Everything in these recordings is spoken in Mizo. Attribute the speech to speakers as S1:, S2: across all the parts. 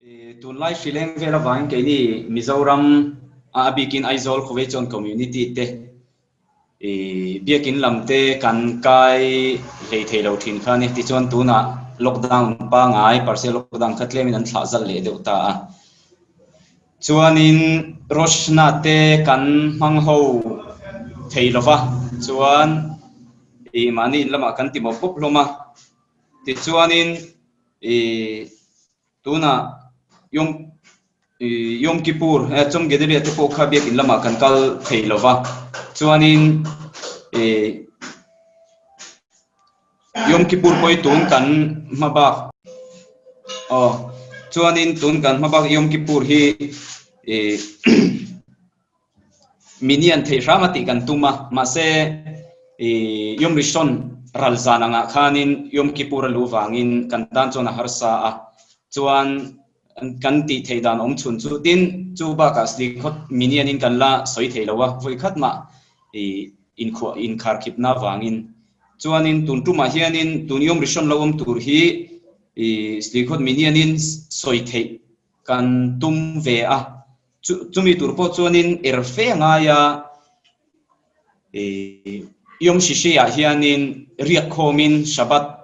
S1: Tunlai hrileng vel avangin keini Mizoram a a bikin Aizawl Khawveichuan Community te biakin lam te kan kai hlei thei lo thin kha a ni. Tichuan tunah lockdown pangai partial lockdown kha tlemin an thlah zalh leh deuh ta a. Chuanin Rosh Hashanah te kan hmang ho thei lo va, chuan mahni in lamah kan ti mawp mawp hlawm a. Tichuanin I tunah Yom Yom Kippur Tzom Gedalia te pawh kha biakin lamah kan kal thei lo va, chuanin i Yom Kippur pawh hi tun kan hma bak aw chuanin tun kan hma bak Yom Kippur hi i Minian theih hram a tih kan tum a, mahse i Yom Rishon ral zan angah khanin Yom Kippur a luh vangin kan tan chuan a harsa a, chuan kan tih theih dan awm chhun chu tin chu bakah Slikhawt Minianin kan la sawi thei lo a, vawi khat mah i inkhuah inkharkhipna avangin. Chuanin tun tumah hianin tun Yom Rishon lo awm tur hi i Slikhawt Minianin sawi theih kan tum ve a. Chumi tur pawh chuanin er fe a ngai a, Yom Shishi-ah hianin riak khawmin Shabbat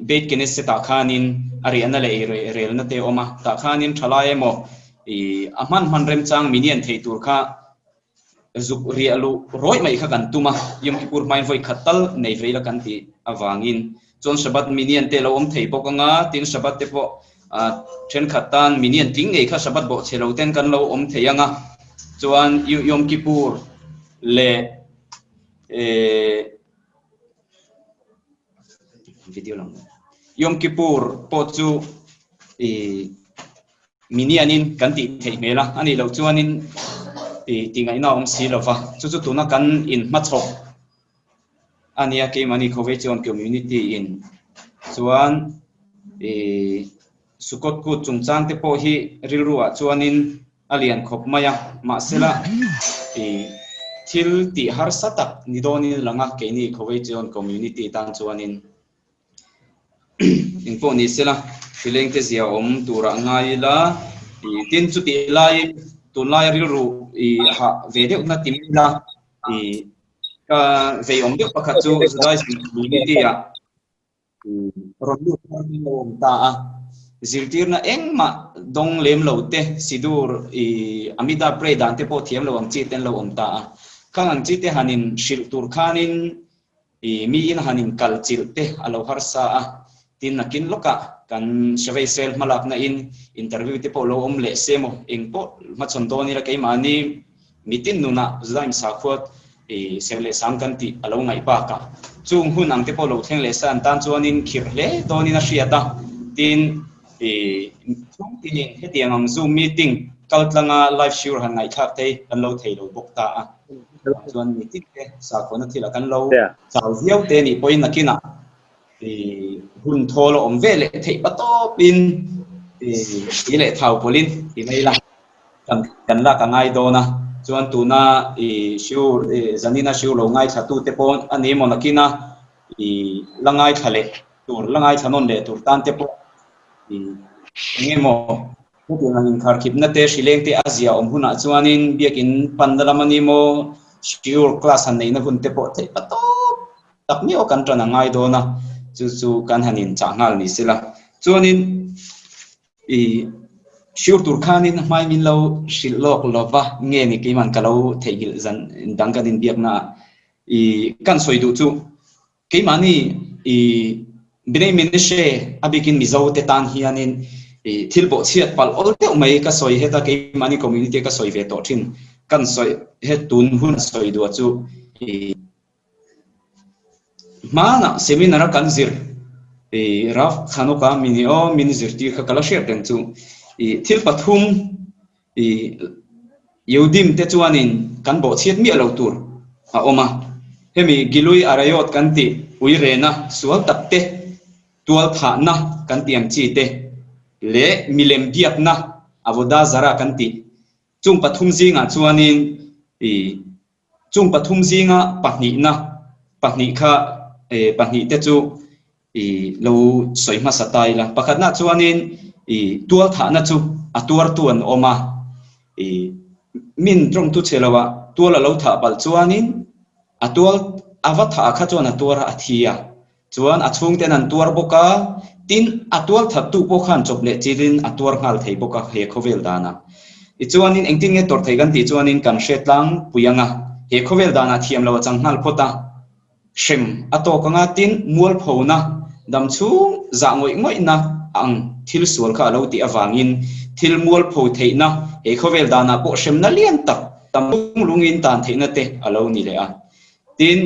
S1: Beit Knesset-ah khanin a riahna leh ei relna te a awm a, tah khanin thalai emaw a hman hman remchang minian thei tur kha zuk riah luh rawih mai kha kan tum a, Yom Kippur hmain vawi khat tal nei ve ila kan tih avangin chuan Shabbat minian te lo awm thei bawk anga, tin Shabbat te pawh thenkhat tan minian tling ngei kha Shabbat bawh chhe lo ten kan lo awm thei anga, chuan Yom Kippur leh video lang Yom Kippur pawh chu Minianin kan tih theih hmel a, a nih loh chuanin tih ngaihna a awm si lo va, chu chu tuna kan inhmachhawp a nia keimahni Khawveichuan community in chuan Sukkot kut chungchang te pawh hi rilru ah chuanin a lian khawp mai a, mahsela thil tih harsa tak ni dawnin lang a keini Khawveichuan community tan chuanin. Engpawh ni sela, hrilengte zia awm turah ngai ila, tin chutih laiin tunlaia rilru i hah ve deuh na ti mai ila, i ka vei awm deuh pakhat chu Judaism community ah rawn lut thar in lo awm ta a, zirtirna engmah dawng lem lo te, sidur i Amida pray dan te pawh thiam lo ang chi te an lo awm ta a, khang ang chi te han in hrilh tur khanin I miin han inkal chilh te a lo harsa a, tin nakin lawkah kan Shavei Israel hmalakna in interview te pawh lo awm leh se maw, eng pawh hmachhawn dawn ila keimahni mitin nunah Judaim sakhua i serh leh sang kan tih a lo ngaih bakah chung hun ang te pawh lo thleng leh sa an tan chuanin khirh hle dawnin a hriat a, tin i chhung tinin hetiang ang Zoom meeting kaltlanga live shiur han ngaihthlak te kan lo thei lo bawk ta a. Chuan mi tin te sakhawnna thilah kan lo chau viau te nih pawhin nakinah hun thawl a awm ve leh theih pa tawpin ti leh thau pawlhin ti mai ila kan lak a ngai dawn a. Chuan tuna i shiur zanina shiur lo ngaithla tu te pawh a ni emaw nakina i la ngaithla leh tur la ngaithla nawn leh tur tan te pawh i eng emaw Hetiang ang inkharkhipna te, hrileng te a zia awm hunah chuanin biakin panna lam a ni maw, shiur class han neihna hun te pawh theih patawp tak miau kan tan a ngai dawn a, chu chu kan han inchah nghal ni sela. Chuanin i shiur tur khanin hmai min lo hrilh lawk lova nge ni keiman ka lo theihnghilh zan dang kan inbiakna ah i kan sawi duh chu Keimahni i Bnei Menashe a bikin Mizo te tan hianin i thil bawhchhiat palh awl deuh mai ka sawi heta keimahni community ka sawi ve tawh thin kan sawi he tun hun sawi duah chu i hmanah seminar a kan zir i Rav Chanoka mini aw min zirtir kha ka la hriat reng chu i thil pathum I Yehudim te chuanin kan bawhchhiat miah lo tur a awm a. Hemi Gilui Arayot kan tih uirena sual tak te, tualthahna kan tih ang chi te leh milem biakna Avodah Zarah kan tih chung pathum zingah chuanin i chung pathum zinga pahnihna pahnih kha pahnih te chu i lo sawi hmasa ta ila. Pakhatna chuanin I tualthahna chu a tuartu an awm a, i min tawngtu chhe loah tual a lo thah palh chuanin a tual a va thah kha chuan a tuar a, a thi a. Chuan a chhungten an tuar bawk a, tin a tual thattu pawh khan chawp leh chilin a tuar nghal thei bawk a he khawvel danah. Tichuanin engtin nge tawrh thei kan tih chuanin kan hre tlangpui ang a, he khawvel danah thiam lo a chang nghal phawt a, hrem a tawk ang a, tin mualphona dam chhung zah ngawih ngawihna ang thil sual kha a lo tih avangin thil mualpho theihna he khawvel danah pawh hremna lian tak tam lungin tan theihna te a lo ni leh a. Tin,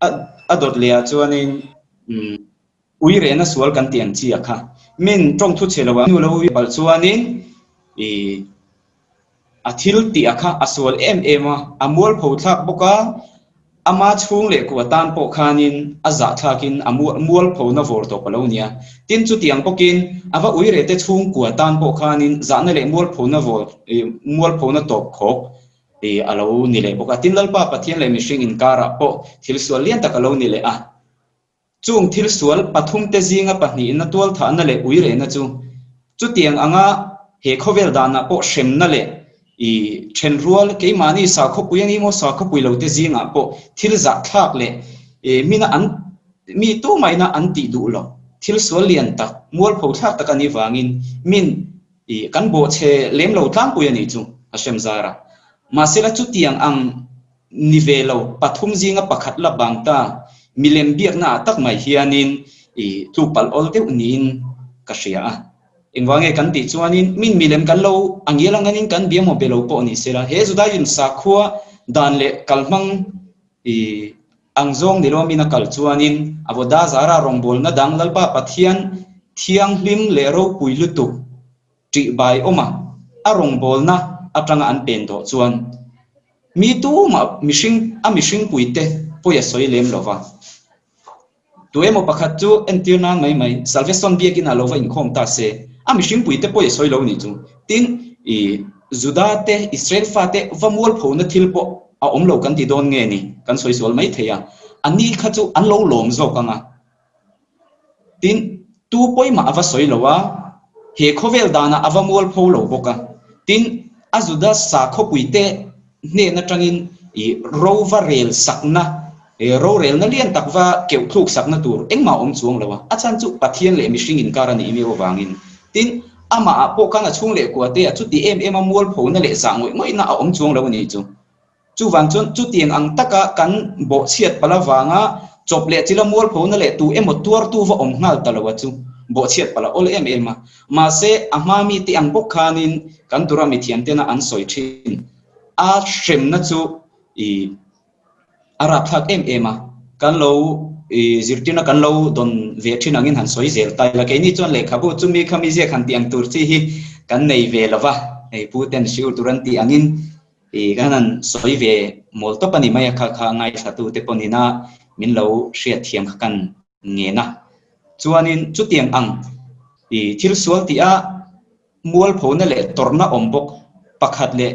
S1: a a dawt leh ah chuanin umm ui rehna sual kan tih ang chi a kha. Min tawng thu chhe lo ah nu lo ui palh chuanin ih a thil tih a kha a sual em em a, a mualpho thlak bawk a, ama chhung leh kuah tan pawh khanin a zah thlakin a mualpho na vawr tawp a lo nia. Tin, chutiang bawkin a va ui reh te chhung kuah tan pawh khanin zahna leh mualpho na vawr ih mualpho na tawp khawk Tih a lo ni leh bawk a. Tin, Lalpa Pathian leh mihring inkarah pawh thil sual lian tak a lo ni leh a. Chung thil sual pathumte zinga pahnihna tualthahna leh uirehna chu chutiang anga he khawvel danah pawh hremna leh i thenrual keimahni sakhawpui a ni maw sakhawpui lote zingah pawh thil zahthlak leh mina an mi tumaina an tih duh loh thil sual lian tak mualpho thlak tak a nih vangin min I kan bawhchhe lem lo tlangpui a nih chu, Hashem zara. Mahsela chutiang ang ni ve lo pathum zinga pakhat la bang ta milem biakna ah tak mai hianin i tluk palh awl deuh niin ka hria a. Engvange kan tih chuanin min milem kan lo a ngial anganin kan bia maw be lo pawh ni sela he Judaism sakhua dan leh kalhmang i ang zawng ni lomin a kal chuanin Avodah Zarah rawngbawlna dang Lalpa Pathian thianghlim leh ropui lutuk ṭih bai awma a rawngbawlna aṭanga an pen tawh chuan mi tumah mihring a mihringpuite pawi a sawi lem lo va. Tu emaw pakhat chu entir nan mai mai Salvation biakin ah lo va inkhawm ta se, a mihringpuite pawi a sawi lo nih chu. Tin, i Juda te, Israel fate va mualphona thil pawh a awm lo kan ti dawn nge ni? Kan sawi sual mai thei a. A ni kha chu an lo lawm zawk ang a. Tin, tu pawimah a va sawi lo a, he khawvel danah a va mualpho lo bawk a. Tin, a Juda sakhawpuite hnen atangin i ro va rel sakna, rorelna lian tak va keuh thluk sakna tur engmah a awm chuang lo a. A chhan chu Pathian leh mihring inkar a nih miau avangin. Tin, amah ah pawh khan a chhung leh kua te ah chuti em em a mualphona leh zah ngawih ngawihna a awm chuang lo a nih chu. Chuvang chuan chutiang ang taka kan bawhchhiat palh avanga chawp leh chila mualphona leh tu emaw tuartu va awm nghal ta lo a chu bawhchhiat palh a awl em em a. Mahse, a hma mite ang bawk khanin kan tura mithiamtena an sawi thin a hremna chu i a rapthlak em em a. Kan lo i zirtirna kan lo dawn ve thin angin han sawi zel ta ila. Keini chuan lehkhabu chumi khami ziak han tih ang tur chi hi kan nei ve lo va, hei pu ten hriur tur an tih angin I kan han sawi ve mawl tawp a ni mai a, kha kha ngaithla te pawh nina min lo hriatthiam kha kan ngen a. Chuanin chutiang ang i thil sual tih a mualphona leh tawrhna awm bawk pakhat leh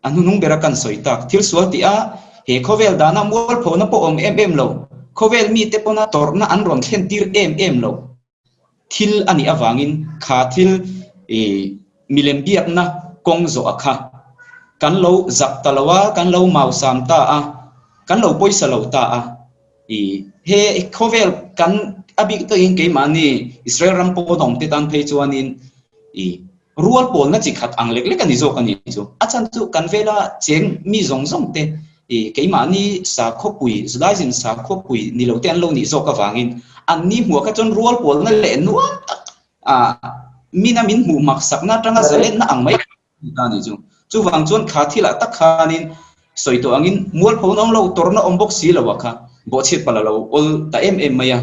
S1: a hnuhnung bera kan sawi tak thil sual tih a he khawvel dana mualphona pawh awm em em lo, khawvel mite pawna tawrhna an rawn thlen tir em em lo. Thil a nih avangin kha thil i milem biakna kawng zawh a kha kan lo zak ta lo a, kan lo mausam ta a, kan lo pawisa lo ta a. I he khawvel kan a bik takin keimahni Israel ram pawn awm te tan phei chuanin i Rual pawlna chi khat ang lek lek a ni zawk a nih chu. A chhan chu kan vela cheng mi zawng zawng te i keimahni sakhawpui, Judaism sakhawpui ni lo te an lo nih zawk avangin an ni hmuah kha chuan rual pawlna leh nuam tak a mina min hmuh maksakna atanga zalenna ang mai ta a nih chu. Chuvang chuan kha thilah tak khanin Sawi tawh angin mualpho na awm lo, tawrhna awm bawk si lo a kha bawhchhiat palh a lo awl ta em em mai a.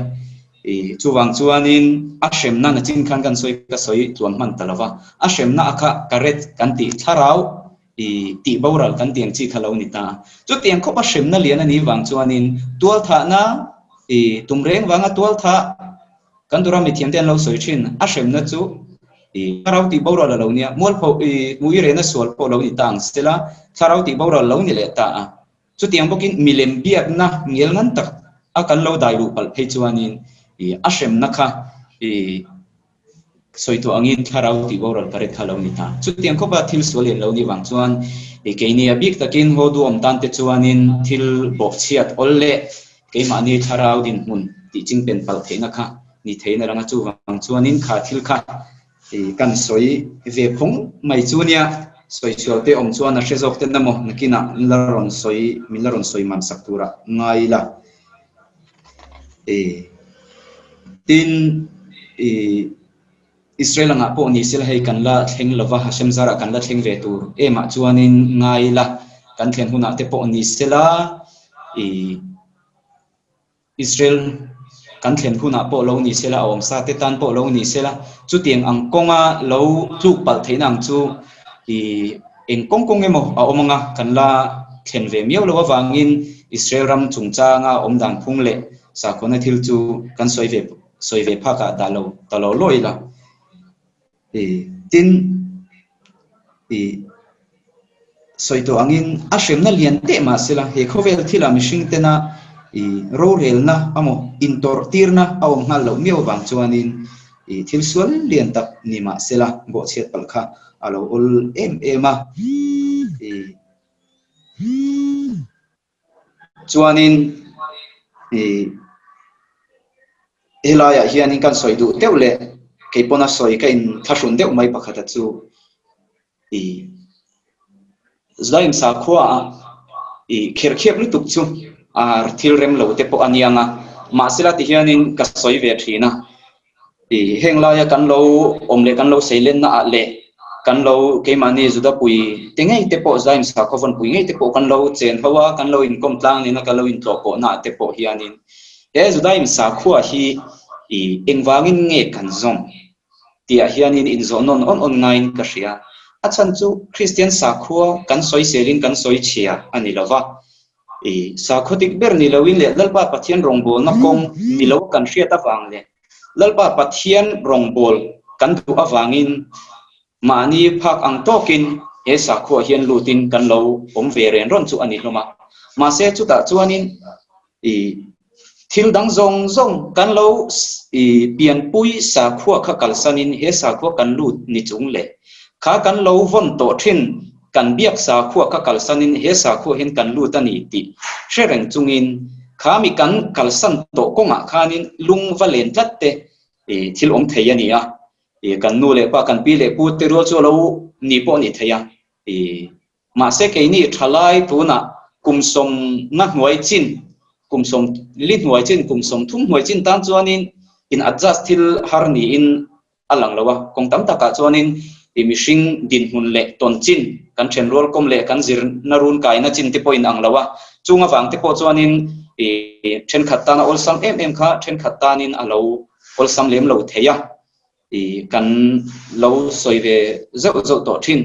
S1: I chuvang chuanin a hremna nachin khan kan sawi ka sawi tluan hman ta lo va, a hremna a kha karet kan tih thlarau i tih boral kan tih ang chi kha lo ni ta a. Chutiang khawpa hremna lian a nih vang chuanin tualthahna i tum reng vanga tualthah Kan tura mithiamte an lo sawi thin, a hremna chu i thlarau tih boral a lo nia, mualpho i mui rena sual pawh lo ni ta ang sela, thlarau tih boral lo ni leh ta a. Chutiang bawkin milem biakna ngel ngan tak a kan lo dai luh palh phei chuanin i a hremna kha i. Sawi tawh angin thlarau tih boral ka ret kha lo ni ta. Chutiang khawpa thil sual lian lo nih vang chuan keini a bik takin haw duhawm tan te chuanin thil bawhchhiat awl leh keimahni thlarau dinhmun tih chingpen palh theihna kha ni theiin a lang a. Chuvang chuanin kha thil kha kan sawi ve phawng mai chu nia, sawi sual te awm chuan a hre zawk ten emaw nakinah min la rawn sawi min la rawn sawi man sak turah ngai ila. Tin, Israel angah pawh ni sela hei kan la thleng lova, Hashem zarah kan la thleng ve tur emah chuanin ngai ila, kan thlen hunah te pawh ni sela, Israel kan thlen hunah pawh lo ni sela, a awmsa te tan pawh lo ni sela, chutiang ang kawnga lo tluk palh theihna ang chu eng kawng kawng emaw a awm anga kan la thlen ve miau loh avangin Israel ram chungchanga awm dan phung leh sakhuana thil chu kan sawi ve sawi ve phakah dah lo ta lo lawi ila. Tin, sawi tawh angin a hremna lian teh mah sela he khawvel thilah mihring tena rorelna emaw intawrh tirna a awm nghal loh miau avang chuanin thil sual lian tak ni mah sela bawhchhiat palh kha a lo awl em em a. Chuanin helaiah hianin kan sawi duh deuh leh kei pawn a sawi ka inthlahrun deuh mai pakhata chu Zulaim sakhuaah kherkhiap lutuk chu thil rem lo te pawh a niang a, mahsela tihianin ka sawi ve thin a. Heng laia kan lo awm leh kan lo seilenna ah leh kan lo keimahni Judapui te ngei te pawh Zaim sakhaw vawnpui ngei te pawh kan lo chen ho a, kan lo inkawm tlang nen a kan lo intlawh pawhna ah te pawh hianin he Judaim sakhua hi engvangin nge kan zawm tih ah hianin inzawh nawn awn awn ngaiin ka hria. A chhan chu Kristian sakhua kan sawiselin kan sawichhia a ni lova, Sakhaw dik ber ni loin leh Lalpa Pathian rawngbawlna kawng ni lo kan hriat avang leh Lalpa Pathian rawngbâwl kan duh avangin mahni phak ang tawkin he sakhuaah hian lutin kan lo awm ve ren rawn chu a ni hlawm a. Mahse chutah chuanin thil dang zawng zawng kan lo pianpui sakhua kha kalsanin he sakhua kan lut ni chung leh kha kan lo vawn tawh thin Kan biak sakhua kha kalsanin he sakhua hian kan lut a ni tih hre reng chungin kha mi kan kalsan tawh kawngah khanin lung va len tlat te thil awm thei a ni a, kan nu leh pa kan pi leh pu te rual chu a lo ni pawh a ni thei a, mahse keini thalai tunah kum sawmna hnuai chin kum sawm li hnuai chin kum 30 hnuai chin tan chuanin in adjust thil har niin a lang lo a, kawng tam takah chuanin i mihring dinhmun leh tawn chin, kan ṭhenrual kawm leh kan zirna run kaina chin te pawh inang lo a, chung avang te pawh chuanin i ṭhenkhat tana awlsam em em kha ṭhenkhat tanin a lo awlsam lem lo thei a, i kan lo sawi ve zeuh zeuh tawh ṭhin.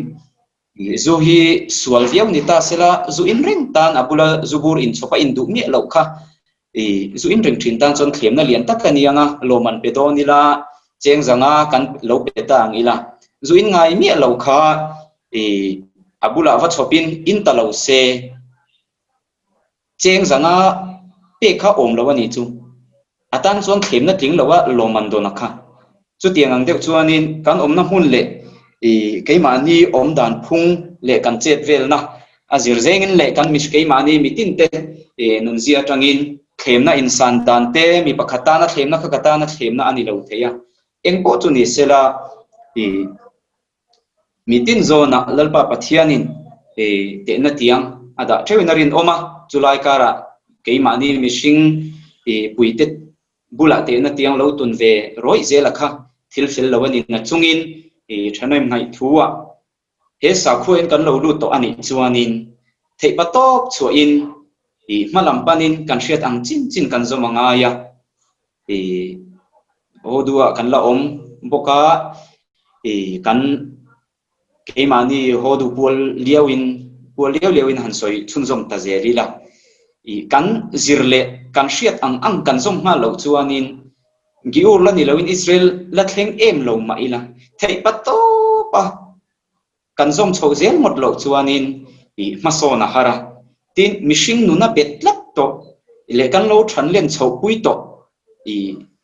S1: Zu hi sual viau ni ta sela, zu in reng tan a bula zu bur inchhawp a induh miah loh kha i zu in reng thin tan chuan thlemna lian tak a ni ang a, lawm an pe dawn ila, cheng zanga kan lo pe ta ang ila. Zu in ngai miah loh kha i a bulah va chhawpin in ta lo se. Cheng zanga pek kha awm lo a nih chu. A tan chuan thlemna tling lo a lawmman dawn a kha. Chutiang ang deuh chuanin kan awmna hmun leh i keimahni awm dan phung leh kan chet velna a zir zengin leh kan miss keimahni mitin te i nunzia atangin thlemna insan dan te mi pakhat tana thlemna kha ka tana thlemna a ni lo thei a. Engpawh chu ni sela i Mitin zawnah Lalpa Pathianin tehna tiang a dah theuhin a rinawm a, chulai karah keimahni mihring puite bulah tehna tiang lo tun ve rawih zela kha thil fel lo a ni na chungin thahnem ngaih thuah he sakhuain kan lo lut tawh a nih chuanin theihpa tawp chhuahin hma lam panin kan hriat ang chin chin kan zawm a ngai a. I haw duhah kan la awm bawk a, i kan keimahni haw duh pual liauin pual liau liauin han sawi chhunzawm ta zel ila. I kan zir leh kan hriat ang ang kan zawm nghal loh chuanin Giur la ni loin Israel la thleng em lo mah ila theih pa tawp a. Kan zawm chhoh zel ngawt loh chuanin i hmasawn a har a, tin mihring nuna bet tlat tawh leh kan lo than len chhoh pui tawh i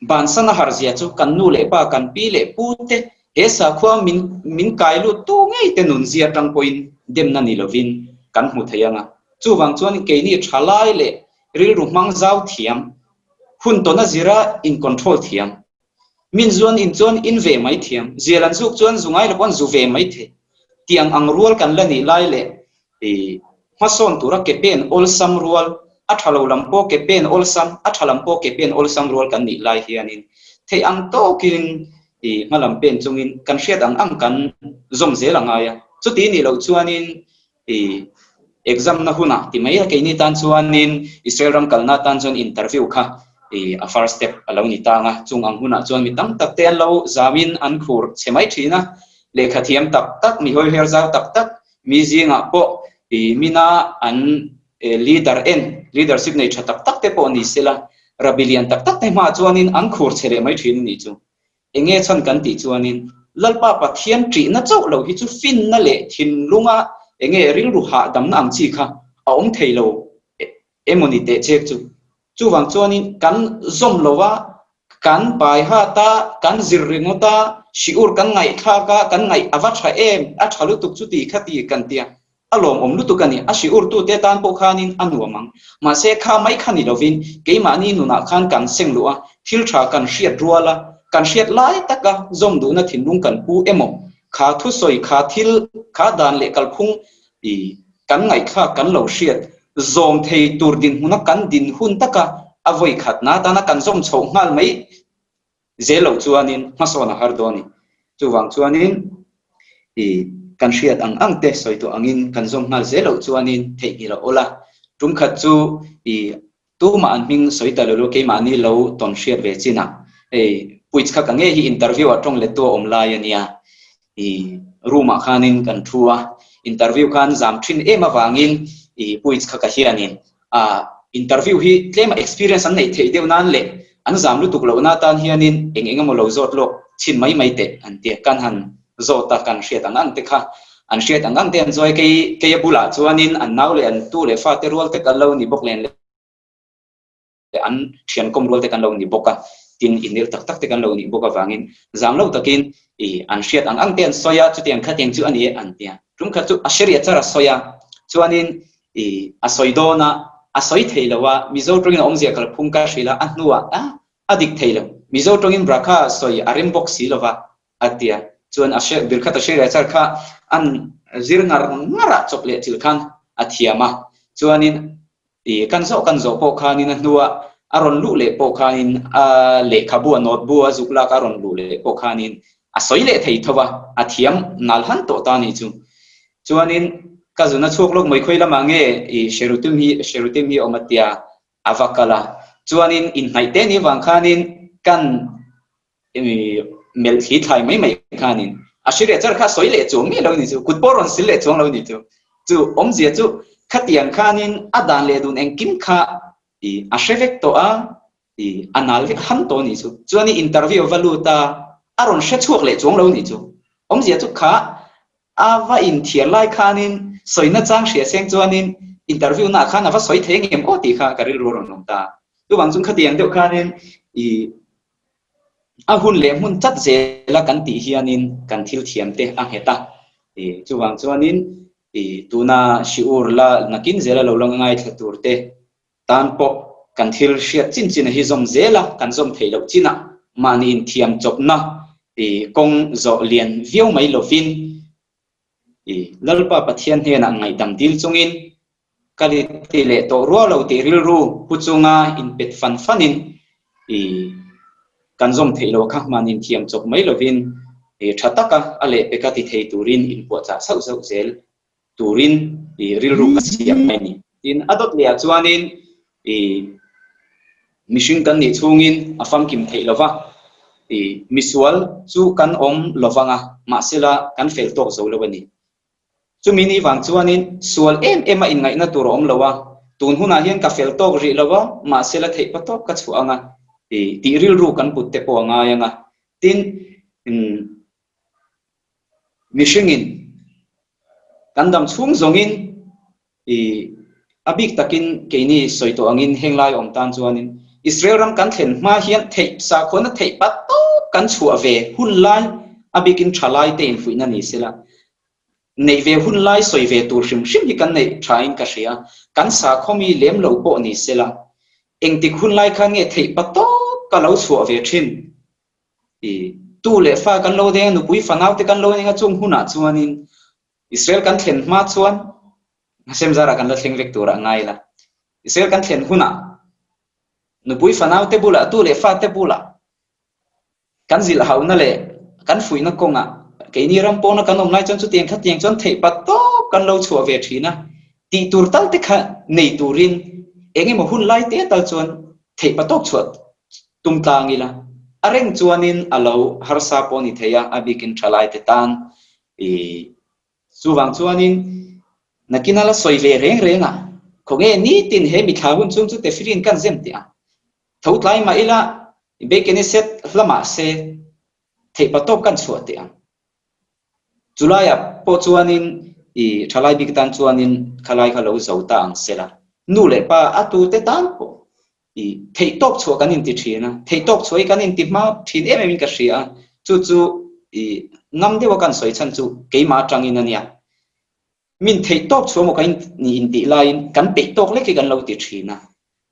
S1: Bansan a har zia chu kan nu leh pa, kan pi leh pu te he sakhua min min kai lut tu ngei te nun zia atang pawhin demna ni lovin kan hmu thei ang a. Chuvang chuan keini thalai leh rilru hmang zau thiam, hun tawna zira in control thiam, min zuan in chuan in ve mai thiam, zial an zuk chuan zu ngai lo pawn zu ve mai thei tiang ang rual kan la nih lai leh I hmasawn tura ke pen awlsam rual, a tha lo lam pawh ke pen awlsam, a tha lam pawh ke pen awlsam rual kan nih lai hianin theih ang tawkin i hma lam pen chungin kan hriat ang ang kan zawm zel a ngai a. Chuti nih loh chuanin i exam na hunah ti mai a keini tan chuanin Israel ram kalna tan chuan interview kha i a first step a lo ni tang a. Chung ang hunah chuan mi tam tak te an lo zamin an khur chhe mai thin a, lehkha thiam tak tak, mi hawiher zau tak tak Mi zingah pawh i mina an leader en, leadership nei tha tak tak te pawh ni sela, rabbi lian tak tak te hmaah chuanin an khur che leh mai thin a nih chu. Enge chhan kan tih chuanin Lalpa Pathian ṭihna chauh lo hi chu finna leh thinlunga enge rilru hahdamna ang chi kha a awm thei lo emawni teh chek chu. Chuvang chuanin kan zawm lo a, kan bai hat a, kan zir ringawt a, shiur kan ngaihthlak a, kan ngaih a va tha em, a tha lutuk chuti kha ti kan tia, a lawmawm lutuk a ni. A shiur tute tan pawh khanin a nuam ang. Mahse kha mai kha ni lovin keimahni nunah khan kan seng luh a, thil tha kan hriat rual a, kan hriat lai taka zawm duhna thinlung kan pu emaw, kha thusawi, kha thil, kha dan leh kalphung i kan ngaihthlak kan lo hriat zawm thei tur dinhmuna kan din hun taka a vawi khatna atana kan zawm chhoh nghal mai zel loh chuanin hmasawn a har dawn a ni. Chuvang chuanin i kan hriat ang ang te sawi tawh angin kan zawm nghal zel loh chuanin theihnghilh a awl a. Tum khat chu i Tumah an hming sawi ta lo lo keimahni lo tawn hriat ve chin a, hei puits kha ka ngei hi interview ah tawng lettu a awm lai a nia, i room ah khanin kan thu a, interview khan zam thin em avangin i puits kha ka hianin a interview hi tlema experience an neih theih deuh nan leh an zam lutuk lohna atan hianin eng eng emaw lo zawt lawk chhin mai mai teh an tia, kan han zawt a kan hriat ang ang te kha an hriat ang ang te an zawi kei kei a bulah chuanin an nau leh an tu leh fate rual te kan lo ni bawk nen leh an thian kawm rual te kan lo ni bawk a tin inel tak tak te kan lo nih bawk avangin zam lo takin i an hriat ang ang te an sawi a chutiang khatiang chu a ni e an tia tum khat chu a hre char a sawi a chuanin i a sawi dawn a a sawi thei lo a Mizo tawngin a awmzia kalphung ka hrilh a a hnuah a a dik thei lo Mizo tawngin brakha sawi a rem bawk si lova a ti a, chuan a hre bir khat a hre leh char kha an zir ngar ngar a chawp leh thil khan a thiam a, chuanin i kan zawh kan zawh pawh khanin a hnua a rawn luh leh pawh khanin a lehkhabu a note bu a zuk lak a rawn luh leh pawh khanin a sawi leh thei tho a, a thiam nal han tawh ta ni chu. Chuanin ka zun a chhuak lawk mai khawi lamah nge i Sherutim hi Sherutim hi awm a tia a va kal a, chuanin inhnaih te ni vang khanin kan melh thli thlai mai mai khanin a hri leh char kha sawi leh chuang miah lo ni chu kut pawh rawn sil leh chuang lo ni chu chu awmzia chu khatiang khanin a dan leh dun engkim kha i a hre vek tawh a i a nal vek ham tawh ni chu chuan i interview va lut a a rawn hre chhuak leh chuang lo ni chu awmzia chu kha a va inthiar lai khanin sawina chang hria seng chuanin interview na khan a va sawi thei ngem aw tih kha ka rilru a rawn awm ta chuvang chung khatiang deuh khanin i A hun leh hmun chat zela kan tih hianin kan thil thiam te a nghet a. Chuvang chuanin tuna shiur la nakin zela lo la ngaithla tur te tan pawh kan thil hriat chin chin a hi zawm zela kan zawm theih loh chinah mahni inthiam chawpna kawng zawh lian viau mai lovin Lalpa Pathian hnenah ngaihdam dil chungin Ka ti leh tawh rual lo tih rilru pu chunga inpet fan fanin i kan zawm theih lo kha hman inthiam chawp mai lovin i tha taka a lehpeka ti thei turin inpuahchah sauh sauh zel turin i rilru ka siam mai a ni. Tin, a dawt lehah chuanin i mihring kan nih chhungin a famkim theih lova, i misual chu kan awm lovanga mahsela kan fel tawk zo lo a ni. Chumi ni vang chuanin sual em em a inngaihna tur a awm lo a, tun hunah hian ka fel tawk rih lo a, mahse la theih pa tawk ka chhuah ang a, tih rilru kan put te pawh a ngai ang a. Tin, mihringin kan dam chhung zawngin I a bik takin keini sawi tawh angin heng lai awm tan chuanin Israel ram kan thlen hma hian theih sakhuana theih pat tawp kan chhuah ve hun lai a bikin thalai te infuihna ni sela. Neih ve hun lai sawi ve tur hrim hrim hi kan neih thain ka hria. Kan sakhaw mi lem lo pawh ni sela. Engtik hun lai khan nge theih pat tawp ka lo chhuah ve thin? I tu leh fa kan lo deng a, nupui fanau te kan lo deng a, chung hunah chuanin Israel kan thlen hma chuan Hashem zarah kan la thleng vek turah ngai ila. Israel kan thlen hunah nupui fanau te bulah, tu leh fa te bulah kan zilh hauna leh kan fuihna kawngah keini ram pawna kan awm lai chuan chutiang khatiang chuan theih pat tawp kan lo chhuah ve thin a, tih tur tal te kha nei turin eng emaw hun lai te tal chuan theih pat tawp chhuah tum tlang ila a reng chuanin a lo harsa pawh a ni thei a, a bikin thalai te tan i chuvang chuanin nakin a la sawi ve reng reng a, khawnge nitin he mithla hun chung chu tefilin kan zem teh ang. Tho tlai mah ila Beit Knesset hla mah se theih pa tawp kan chhuah teh ang. Chulaiah pawh chuanin i thalai bik tan chuanin khalai kha lo zo ta ang sela. Nu leh pa a tute tan pawh i theih tawp chhuah kan inti thin a, theih tawp chhuah hi kan inti hma thin em em in ka hria a, chu chu i ngam deuha kan sawi chhan chu keimah atangin a nia. Min theih tawp chhuah maw ka ni intih laiin kan peih tawk lek hi kan lo ti thin a.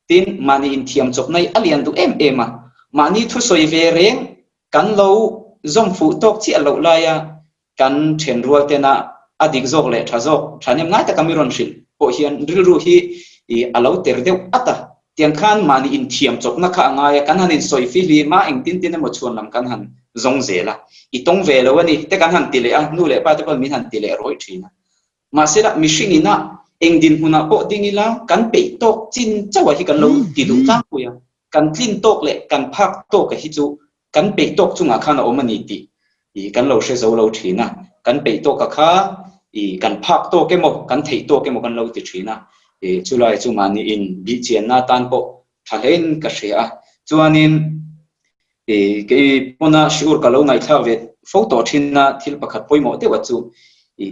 S1: Tin, mahni inthiam chawpna hi a lian duh em em a, mahni thusawi ve reng kan lo zawm fuh tawk chiah loh laia kan then rual tena a dik zawk leh tha zawk thahnem ngai taka mi rawn hrilh pawh hian rilru hi a lo ter deuh at a. Tiang khan mahni inthiam chawpna kha a ngai a, kan han insawi fihlim a, engtin tin emaw chhuan lam kan han zawng zel a, i tawng ve lo a ni te kan han ti leh a, nu leh pa te pawh min han ti leh rawih thin a. Mahse la, mihring ina eng dinhmunah pawh ding ila kan peih tawk chin chauh ah hi kan lo ti duh tlangpui a, kan tlin tawk leh kan phak tawk a hi chu kan peih tawk chungah khan a awm a ni tih i kan lo hre zo lo thin a, kan peih tawk a kha i kan phak tawk emaw kan theih tawk emaw kan lo ti thin a, i chulai chu mahni in bihchianna atan pawh tha hlein ka hria a, chuanin i kei pawna shiur ka lo ngaihthlak ve fo tawh thin a, thil pakhat pawimawh deuh a chu i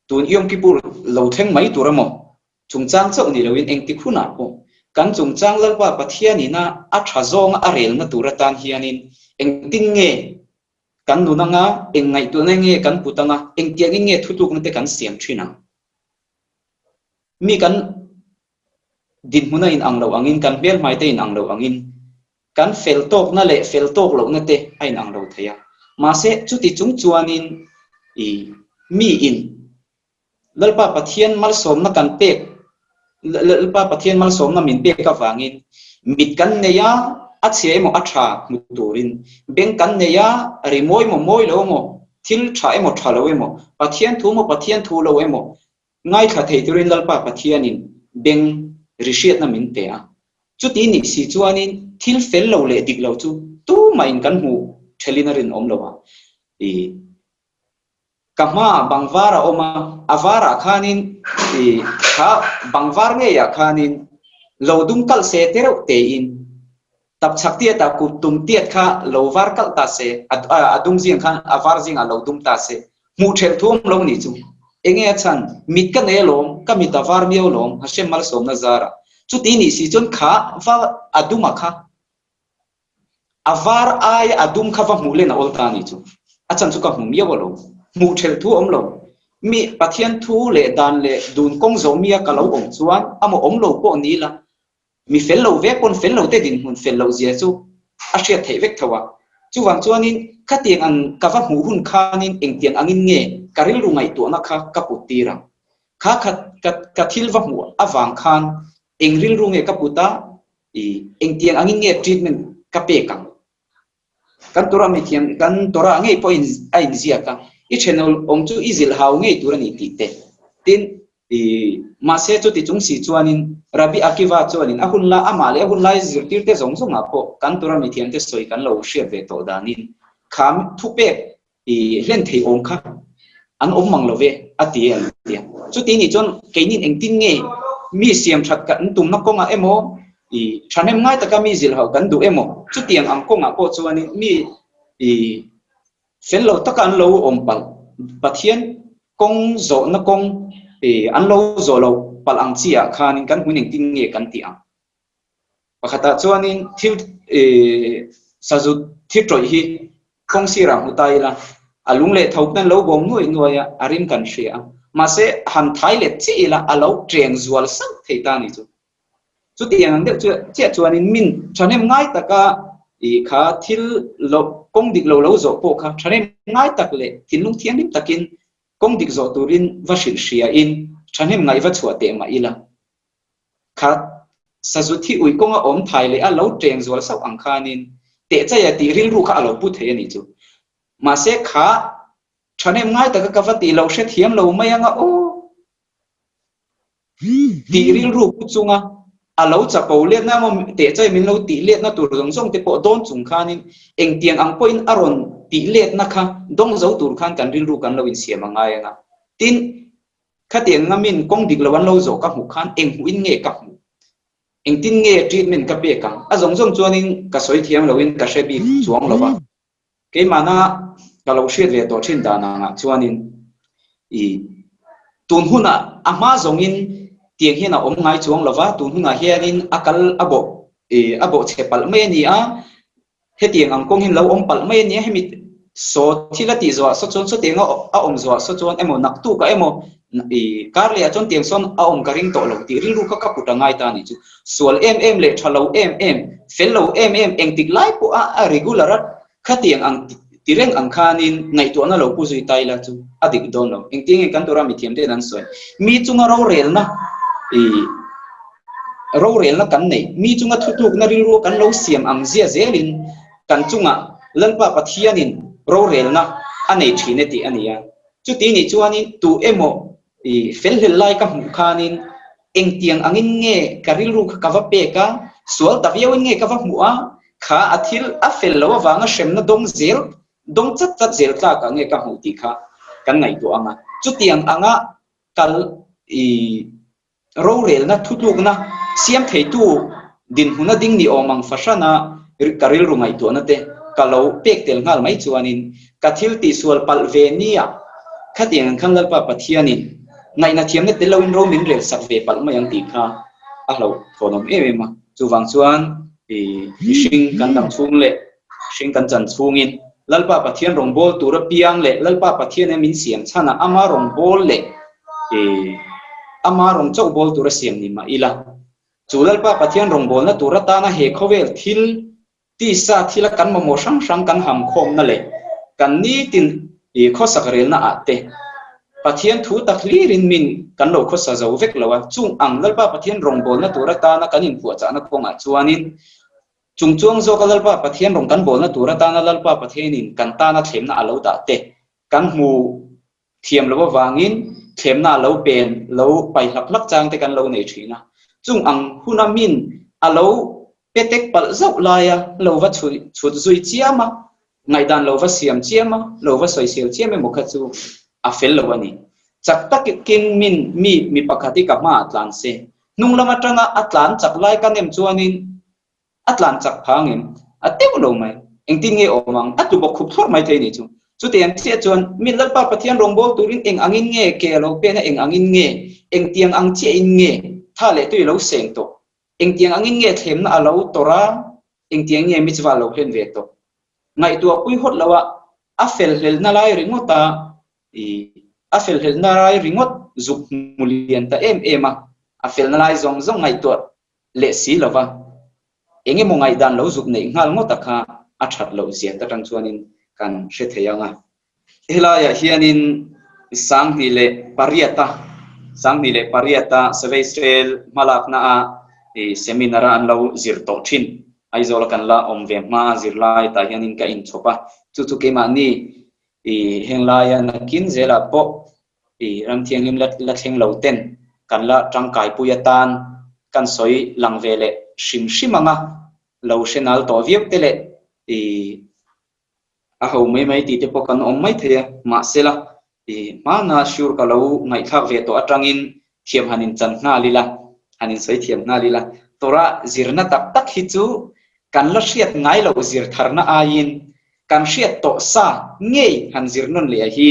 S1: tun Yom Kippur lo thleng mai tur emaw Chungchang chauh ni loin engtik hunah pawh kan chungchang Lalpa Pathianina a tha zawnga a relna tur atan hianin engtin nge kan nun anga, eng ngaihtuahna nge kan put anga, engtiangin nge thutlukna te kan siam thin ang? Mi kan dinhmun a inang lo angin, kan hmelhmai te inang lo angin, kan fel tawkna leh fel tawk lohna te a inang lo thei a. Mahse, chuti chung chuanin i miin Lalpa Pathian malsawmna kan pek, Lalpa Pathian malsawmna min pek avangin mit kan nei a, a chhia emaw a tha hmu turin, beng kan nei a, rimawi emaw mawi lo emaw, thil tha emaw tha lo emaw, Pathian thu emaw Pathian thu lo emaw ngaithla thei turin Lalpa Pathianin beng ri hriatna min pe a. Chuti nih si chuanin thil fel lo leh dik lo chu tumahin kan hmuh thelin a rinawm lo a. I. Ka hmaah bang var a awm a, a varah khanin i kha bang var ngeiah khanin lo dum kalh se te reuh tein tapchhak tiatah kut tum tiat kha lo var kalh ta se, a dum zing khan a var zingah lo dum ta se, hmuh ṭhelh thu awm lo nih chu. Enge a chhan? Mit ka nei alawm, ka mit a var miau alawm, Hashem malsawmna zarah. Chuti nih si chuan kha va a duma kha A var aia a dum kha va hmuh len a awl ta a nih chu. A chan chu ka hmu miau alawm. Hmuh ṭhelh thu a awm lo. Mi Pathian thu leh dan leh dun kawng zawh mia ka lo awm chuan amaw awm lo pawh ni ila, mi fel lo vek pawn fel lo te dinhmun fel loh zia chu a hriat theih vek tho a. Chuvang chuanin khatiang ang ka va hmuh hun khanin engtiang angin nge ka rilru ngaihtuahna kha ka put tir ang. Kha kha ka thil va hmuh avang khan eng rilru nge ka put a, I engtiang angin nge treatment ka pek ang? Kan Torah mithiam, kan Torah ngei pawhin a inziak a, i thenawm chu i zilh hau ngei tur a ni tih te. Tin, i mahse chuti chung si chuanin Rabbi Akiva chuanin a hun la, amah leh a hun lai zirtirte zawng zawngah pawh kan Torah mithiamte sawi kan lo hriat ve tawh danin kha thupek I hlen thei awm kha an awm mang lo ve a ti an ti a. Chuti nih chuan keinin engtin nge mi siam that kan tumna kawngah emaw i thahnem ngai taka mi zilh hauh kan duh emaw chutiang ang kawngah pawh chuanin mi i fel lo taka an lo awm palh Pathian kawng zawhna kawng i an lo zawh lo palh ang chi ah khanin kan hmun engtin nge kan tih ang. Pakhatah chuanin thil sazu thi tawih hi kawng sirah hmu ta ila, a lung leh tho khan lo bawm nuai nuai a, a rim kan hria a. Mahse, han thai let chiah ila a lo ṭeng zual sauh thei ta a ni chu. Chutiang ang deuh chiah chuanin min thahnem ngai taka ih kha thil lo kawng dik lo lo zawh pawh kha thahnem ngai tak leh thinlung thianghlim takin kawng dik zawh turin va hrilh hriain thahnem ngaih va chhuah teh mah ila. Kha sazu thi ui kawnga awm thai leh a lo teng zual sauh ang khanin tehchaia tih rilru kha a lo pu thei a nih chu. Mahse kha thahnem ngai taka ka va tih lo hrethiam lo mai anga aw. Tih rilru pu chunga a lo chapo letna emaw tehchai min lo tih letna tur zawng zawng te pawh dawn chung khanin engtiang ang pawhin a rawn tih letna kha dawng zo tur khan kan rilru kan lo insiam a ngai anga. Tin, khatiang ngamin kawng dik lo an lo zawh ka hmuh khan eng hmuhin nge ka hmuh? Engtin nge treatment ka pek ang? A zawng zawng chuanin ka sawi thiam loin ka hre bik chuang lo va. Keimahna ka lo hriat ve tawh thin dan angah chuanin i tun hunah a hma zawngin tiang hian a awm ngai chuang lo va, tun hunah hianin a kal a bawh i a bawh chhe palh mai a ni a, hetiang ang kawng hian lo awm palh mai a ni a, hemi saw thil a tih zawhah saw chuan sawtiang a awm zawhah saw chuan emaw naktukah emaw i kar lehah chuan tiang sawn a awm ka ring tawh lo tih rilru kha ka put a ngai ta a nih chu. Sual em em leh tha lo em em, fel lo em em, engtik lai pawh a a regular a khatiang ang ti reng ang khanin ngaihtuahna lo pu zui ta ila chu a dik dawn lo. Engtin nge kan tura mithiam ten an sawi? Mi chunga rorelna i rorelna kan neih, mi chunga thutlukna rilru kan lo siam ang zia zelin kan chungah Lalpa Pathianin rorelna a nei thin e tih a ni a. Chuti nih chuanin tu emaw i felhlel lai ka hmuh khanin engtiang angin nge ka rilru kha ka va pek a, sual ta viauin nge ka va hmuh a, kha a thil a fel lo avanga hremna dawng zel, dawng chat chat zel tlakah nge ka hmuh tih kha kan ngaihtuah ang a. Chutiang anga kal i Rorelna thutlukna siam theitu dinhmuna ding ni awm ang fahrana ka rilru ngaihtuahna te ka lo pek tel nghal mai chuanin ka thil tihsual palh ve nia khatiang ang khan Lalpa Pathianin ngaihna thiamna tel loin ro min rel sak ve palh mai ang tih kha a hlauhthawnawm em em a. Chuvang chuan i mihring kan dang chhung leh Hring kan chan chhungin Lalpa Pathian rawngbâwl tura piang leh Lalpa Pathian e min siam chhanah ama rawngbâwl leh e ama rawng chauh bâwl tura siam ni mah ila, chu Lalpa Pathian rawngbâwlna tur atana he khawvel thil tisa thila kan mamawh hrang hrang kan ham khawmna leh kan nitin i khawsak relna ah te Pathian thu tak hlirin min kan lo khawsa zo vek lo a, chung ang Lalpa Pathian rawngbâwlna tur atana kan inpuahchahna kawngah chuanin Chung chuang zawka Lalpa Pathian rawn kan bawlna tur atana Lalpa Pathianin kan tana thlemna a lo dah te kan hmu thiam lo avangin thlemna a lo pen lo pai hlak hlak chang te kan lo nei thin a. Chung ang huna min a lo pe tek palh zauh laia lo va chhut zui chiam a, ngaihdan lo va siam chiam a, lo va sawisel chiam emaw kha chu a fel lo a ni. Chak takin min mi mi pakhat hi ka hmaah tlan se, hnung lam atanga a tlan chak lai ka nem chuanin A tlan chak phang em? A teuh lo mai. Engtin nge awm ang? A tlu bawk khup thlawrh mai thei nih chu. Chutiang chiah chuan mi Lalpa Pathian rawngbâwl turin eng angin nge ke a lo pen a, eng angin nge, engtiang ang chiahin nge tha leh tui a lo seng tawh, engtiang angin nge thlemna a lo tawrh a, engtiang nge mitzvah a lo hlen ve tawh. Ngaihtuah pui hawt loh a, a felhlelna lai ringawt a, i a felhlelna lai ringawt zuk hmu lian ta em em a, a felna lai zawng zawng ngaihtuah leh si lova, eng emaw ngaihdan lo zuk neih nghal ngawt a kha a that loh zia ta tang chuanin kan hre thei ang a. Helaiah hianin 28 a 28 a Survey Israel hmalakna a seminar a an lo zir tawh thin. Aizawl a kan la awm ve hma a zirlai tah hianin ka inchhawp a, chu chu keimahni heng laia nakin zelah pawh I ram thianghlim la la thleng lo ten kan la tangkai pui atan kan sawi lang ve leh hrim hrim ang a, lo hre nal tawh viau te leh i a ho mai mai tih te pawh kan awm mai thei a, mahsela i hmana sure ka lo ngaihthlak ve tawh atangin thiam han inchan nghal ila, han insawi thiam nghal ila, Torah zirna tak tak hi chu kan la hriat ngai loh zir tharna aiin kan hriat tawh sa ngei han zir nawn leh a hi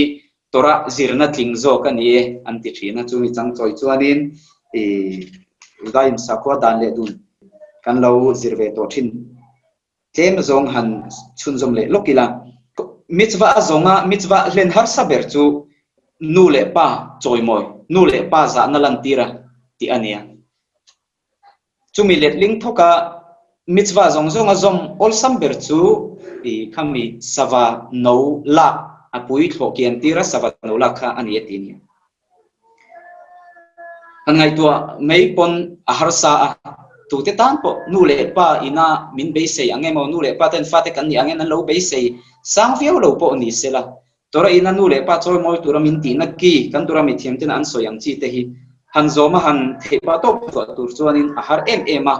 S1: Torah zirna tling zawk a ni e an ti thin a, chumi changchawi chuanin i Judaim sakhua dan leh dun. kan lo zir ve tawh thin. Tlem zawng han chhunzawm leh lawk ila, mitzvah a zawnga mitzvah hlen harsa ber chu nu leh pa chawimawi, nu leh pa zahna lantira tih a nia. Chumi letling thawka mitzvah zawng zawnga zawm awlsam ber chu i khami sava no lak a pui thlawh kian tira sava no lak kha a ni a ti a nia. Han ngaihtuah mai pawn a harsa a, tute tan pawh nu leh pa ina min beisei ang emaw, nu leh pa ten fate kan nih angin an lo beisei sang viau lo pawh ni sela, Torah ina nu leh pa chawimawi tura min tihna ki kan tura mithiam tena an sawi ang chi te hi han zawm a han theih pah tawp chhuah tur chuanin a har em em a.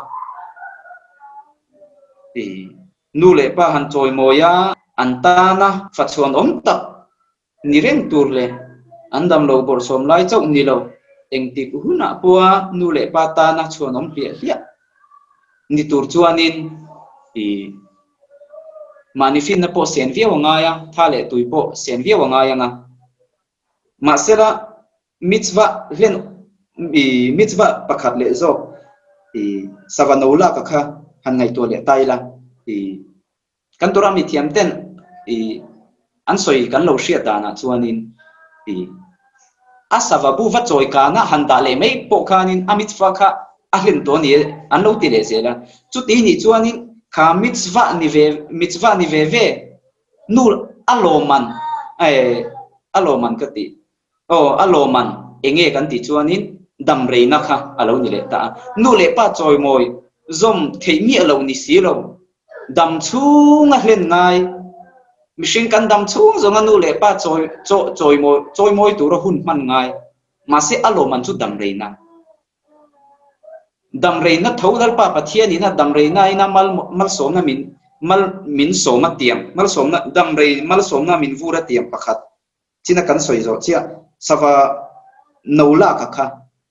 S1: Nu leh pa han chawimawi a, an tana fachhuan awm tak ni reng tur leh an damlo bawrhsawm lai chauh ni lo, engtik hunah pawha nu leh pa tana chhuanawm hliah hliah ni tur chuanin ih mahni finna pawh sen viau a ngai a, tha leh tui pawh sen viau a ngai ang a. Mahsela mitzvah hlen ih mitzvah pakhat leh zawk ih sava no lak a kha han ngaihtuah leh ta ila ih Kan Torah mithiam ten i an sawi kan lo hriat danah chuanin i a sava bu va chawi kana han dah leh mai pawh khanin a mitzvah kha a hlen tawh a ni an lo ti leh zel a. Chuti nih chuanin kha mitzvah ni ve mitzvah ni ve ve nu a lawmman eh a lawmman ka ti Aw, a lawman enge kan tih chuanin damreina kha a lo ni leh ta a. Nu leh pa chawimawi zawm theih miah lo ni si lo, dam chhunga hlen ngai, mihring kan dam chhung zawnga nu leh pa chawi chaw chawimawi chawimawi tura hun hman ngai, mahse a lawman chu damreina. Damreina tho Lalpa Pathianin a damreina ina mal malsawmna min mal min sawm a tiam, malsawmna damrei malsawmna min vur a tiam pakhat. China kan sawi zawh chiah sava no lak a kha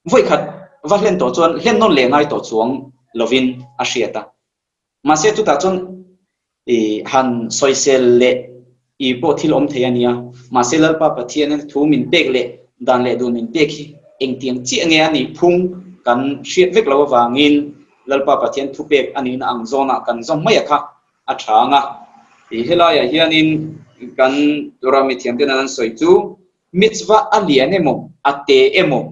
S1: vawi khat va hlen tawh chuan hlen nawn leh ngai tawh chuang lovin a hriat a. Mahse chutah chuan i han sawisel leh i pawh thil awm thei a nia. Mahse Lalpa Pathian in thu min pek leh dan leh dun min pek hi engtiang chiah nge a nih phung kan hriat vek lo avangin Lalpa Pathian thupek a nihna ang zawnah kan zawm mai a kha a tha ang a. I helaiah hianin kan Torah mithiamten an sawi chu mitzvah a lian emaw, a te emaw,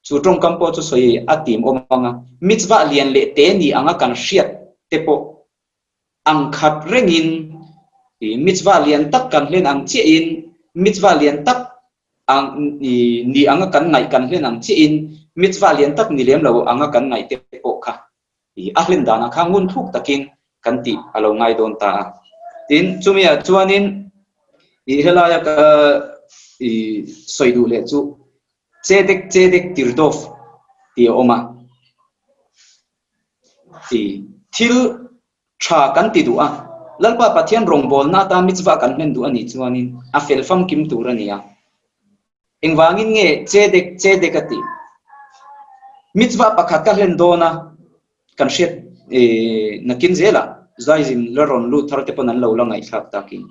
S1: chu tawngkam pawh chu sawi a tim awm ang a. Mitzvah lian leh te ni anga kan hriat te pawh ang khat rengin i mitzvah lian tak kan hlen ang chiahin mitzvah lian tak ang ni anga kan ngaih kan hlen ang chiahin mitzvah lian tak ni lem lo anga kan ngaih te pawh kha I a hlen danah kha ngun thluk takin kan tih a lo ngai dawn ta a. Tin, chumiah chuanin i helaia ka i sawi duh leh chu Chedek Chedek Tirdof tih a awm a. I thil tha kan ti duh a, Lalpa Pathian rawngbawlna atan mitzvah kan hlen duh a nih chuanin a fel famkim tur a ni a. Engvangin nge Chedek Chedek a tih? Mitzvah pakhat ka hlen dawn a, kan hriat nakin zelah Zaizim la rawn lut thar te pawn an lo la ngaihthlak takin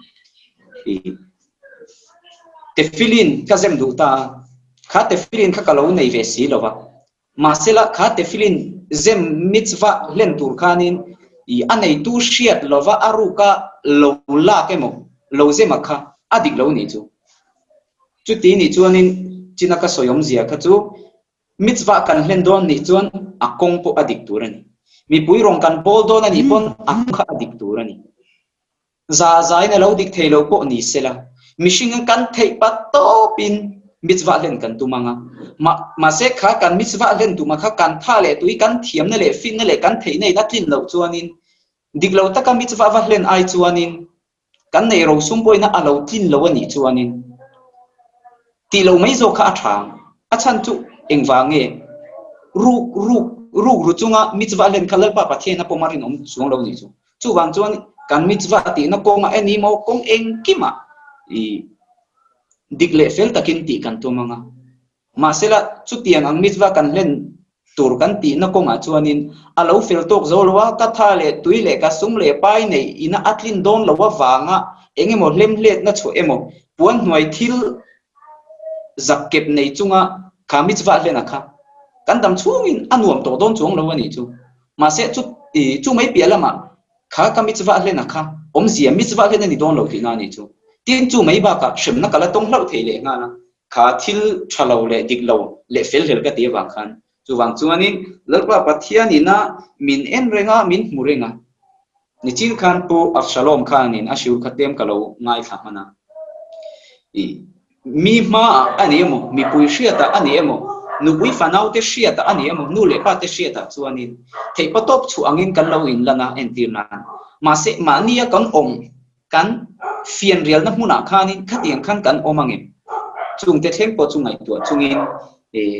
S1: i tefillin ka zem duh ta a, kha tefillin kha ka lo nei ve si lo va, Mahsela, kha tefillin zem mitzvah hlen tur khanin i a neitu hriat lova a ruka lo lak emaw, lo zem a kha a dik lo nih chu. Chuti nih chuanin china ka sawi awmzia kha chu mitzvah kan hlen dawn nih chuan a kawng pawh a dik tur a ni. Mipui rawng kan pawl dawn a nih pawn a kawng kha a dik tur a ni. Za zain a lo dik thei lo pawh ni sela, mihring kan theih pat tawpin mitzvah hlen kan tum ang a. Mahse kha kan mitzvah hlen tuma kha kan tha leh tui, kan thiamna leh finna leh kan theihna in a tlin loh chuanin dik lo taka mitzvah va hlen ai chuanin kan neih rosum pawhin a lo tlin lo a nih chuanin Tih loh mai zawk kha a tha ang. A chhan chu engvang nge? Ruk ruk ruk ru chunga mitzvah hlen kha Lalpa Pathian a pawm a rinawm chuang lo nih chu. Chuvang chuan kan mitzvah tihna kawngah en emaw kawng engkimah i dik leh fel takin tih kan tum ang a. Mahsela chutiang ang mitzvah kan hlen tur kan tihna kawngah chuanin a lo fel tawk zo lo a, ka tha leh tui leh ka sum leh pai neih ina a tlin dawn lo avanga eng emaw hlemhletna chhuah emaw puan hnuai thil zak kep nei chunga kha mitzvah hlena kha. Kan dam chhungin a nuam tawh dawn chuang lo a nih chu. Mahse chu chu mai piah lamah kha ka mitzvah hlena kha awmzia mitzvah hlen a ni dawn lo tihna a nih chu. Tin, chu mai bakah hremna ka la tawng hlauh thei leh nghal a, kha thil tha lo leh dik lo leh fel hlel ka ti avang khan. Chuvang chuanin Lalpa Pathianina min en reng a, min hmu reng a. Nichin khan Pu Avshalom khanin a shiur kha tlem ka lo ngaithla hman a. I mi hmaah a ni emaw, mipui hriatah a ni emaw, nupui fanaute hriatah a ni emaw, nu leh pate hriatah chuanin theihpatawp chhuah angin kan lo inlan a entir nan. Mahse, mahnia kan awm Kan fianrialna hmunah khanin khatiang khan kan awm angem? Chungte thleng pawh chu ngaihtuah chungin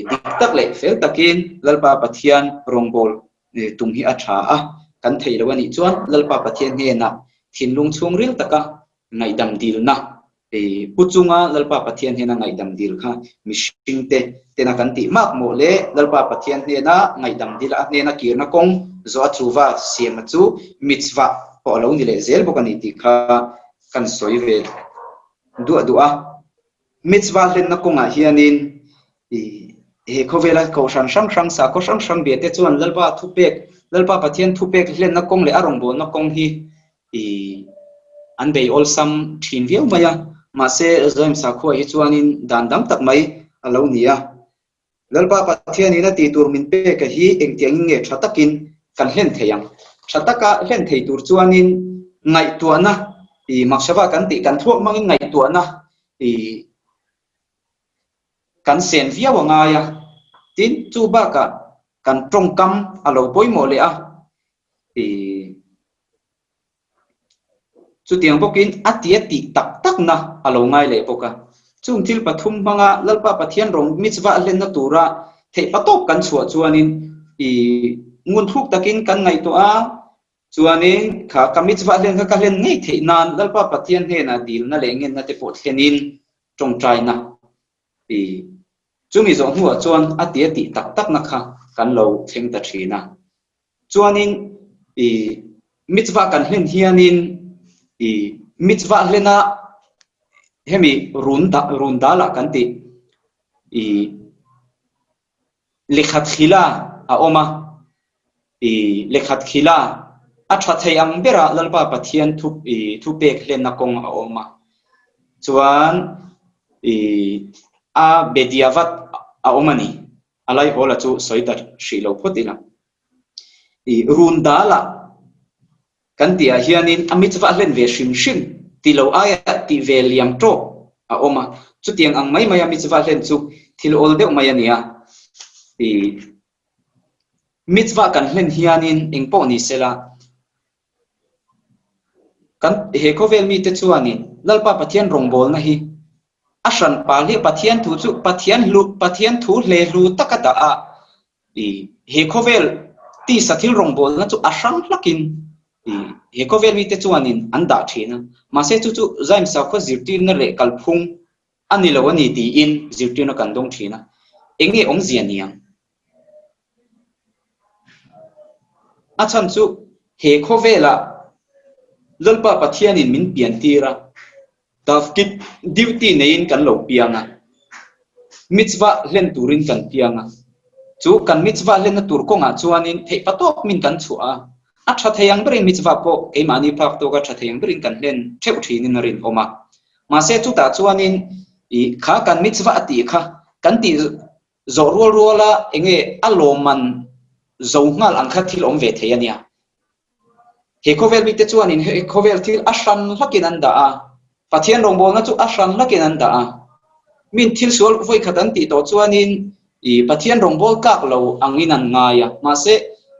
S1: dik tak leh fel takin Lalpa Pathian rawngbâwl tum hi a ṭha a, kan thei lo a nih chuan Lalpa Pathian hnenah thinlung chhungril taka ngaihdam dilna pu chunga Lalpa Pathian hnena ngaihdam dil kha mihringte tena kan tih mak mawh le Lalpa Pathian hnena ngaihdam dil a hnena kirna kawng zawh a chuva siama chu mitzvah pawh a lo ni leh zel bawk a ni tih kha kan sawi ve duah duah a. Mitzvah hlenna kawngah hianin he khawvela kohhran hrang hrang, sakhaw hrang hrang bia te chuan Lalpa thupek, Lalpa Pathian thupek hlenna kawng leh a rawngbawlna kawng hi an bei awlsam thin viau mai a. Mahse, Zoem sakhua hi chuanin dan dang tak mai a lo ni a. Lalpa Pathianin a tih tur min pek a hi engtiangin nge tha takin kan hlen thei ang? Tha taka hlen thei tur chuanin ngaihtuahna i maksava kan tih kan thluak hmangin ngaihtuahna i kan sen viau a ngai a. Tin, chu bakah kan tawngkam a lo pawimawh leh a i Chutiang bawkin a tia tih tak takna a lo ngai leh bawk a. Chung thil pathum hmanga Lalpa Pathian rawng mitzvah hlenna tura theihpatawp kan chhuah chuanin i ngunthluk takin kan ngaihtuah a, chuanin kha ka mitzvah hlen kha ka hlen ngei theih nan Lalpa Pathian hnenah dilna leh ngenna te pawh thlenin tawngtaina i chumi zawh hnuah chuan a tia tih tak takna kha kan lo thleng ta thin a. Chuanin i mitzvah kan hlen hianin i mitzvah hlena hemi run dah run dalah kan tih i lehkhat khila a awm a, i lehkhat khila a tha thei ang bera Lalpa Pathian thu i thupek hlenna kawng a awm a. Chuan i a bediavat a awm a ni. A laihawla chu sawi ta hrih lo phawt ila. I run dalah kan tihah hianin a mitzvah hlen ve hrim hrim ti lo aia tih ve liam tawk a awm a. Chutiang ang mai maia mitzvah hlen chu thil awl deuh mai a ni a. I mitzvah kan hlen hianin eng pawh ni sela, Kan he khawvel mite chuanin Lalpa Pathian rawngbawlna hi a hran pa hliah Pathian thu chu Pathian hlu Pathian thu hle hlu taka dah a i he khawvel tisa thil rawngbawlna chu a hrang hlakin i he khawvel mite chuanin an dah thin a. Mahse chu chu Zaim Sakhaw zirtirna leh kalphung a ni lo a ni tiin zirtirna kan dawng thin a. Eng nge awmzia niang? A chhan chu he khawvelah Lalpa Pathianin min pian tir a, tafkid duty neiin kan lo piang a, mitzvah hlen turin kan piang a. Chu kan mitzvah hlenna tur kawngah chuanin theihpatawp min kan chhuah a, a tha thei ang berin mitzvah pawh keimahni phak tawka tha thei ang berin kan hlen theuh thinin a rinawm a. Mahse chutah chuanin i kha kan mitzvah a tih kha kan tih Zawh rual ruala enge a lawmman zo nghal ang kha thil awm ve thei a nia. He khawvel mite chuanin he khawvel thil a hran hlakin an dah a, Pathian rawngbawlna chu a hran hlakin an dah a. Min thil sual vawikhat an tih tawh chuanin i Pathian rawngbâwl tlak lo angin an ngai a. Mahse,